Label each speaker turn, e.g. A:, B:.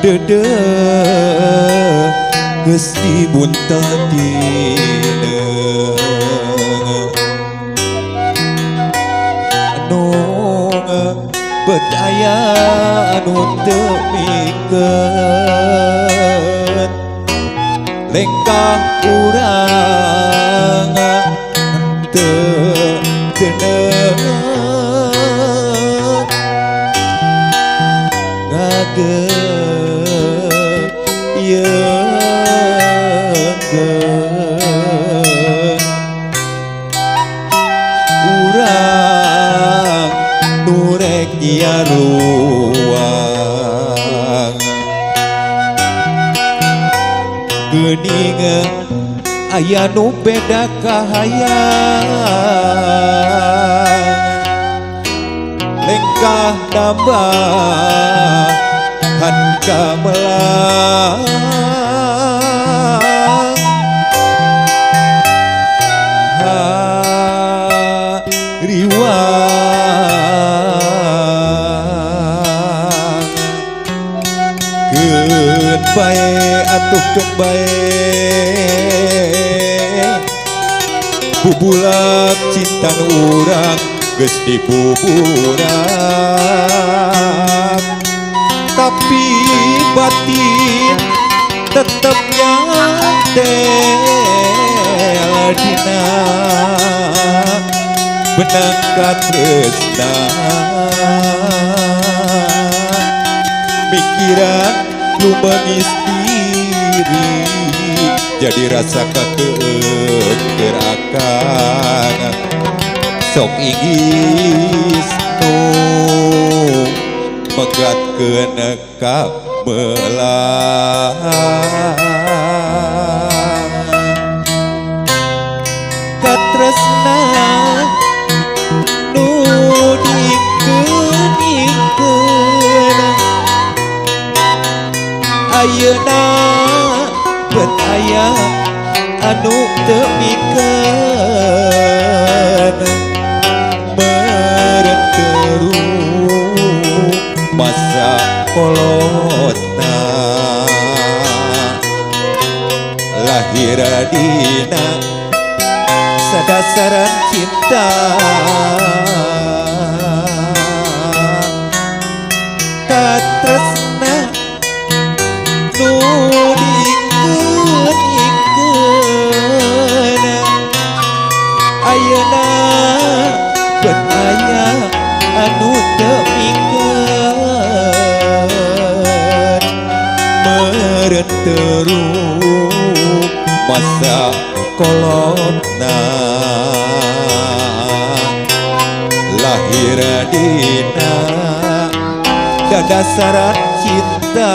A: Dede geus dibuntel tineung anu bet aya anu teu mikeun lengkah urang teu teundeung ngageyeungkeun urang nu rek nyiaruang geuning aya nu beda kahayang lengkah nambahan kamelang hariwang keun bae atuh keun bae bubulak cinta urang geus dibuburak tapi batin tetep nyantel dina benang katresna mikiran lumengis diri jadi rasa kakeut keur akang sok inggis nu megatkeun ka belang katresna nu dikeun-ikeun ayeuna bet aya anu teu mikeun meureun teruk masa kolotna lahir dina sadasaran cinta katresna nu dikeun-ikeun ayeuna bet aya anu teu mikeun meureun teruk masa kolotna lahir dina dadasaran cinta.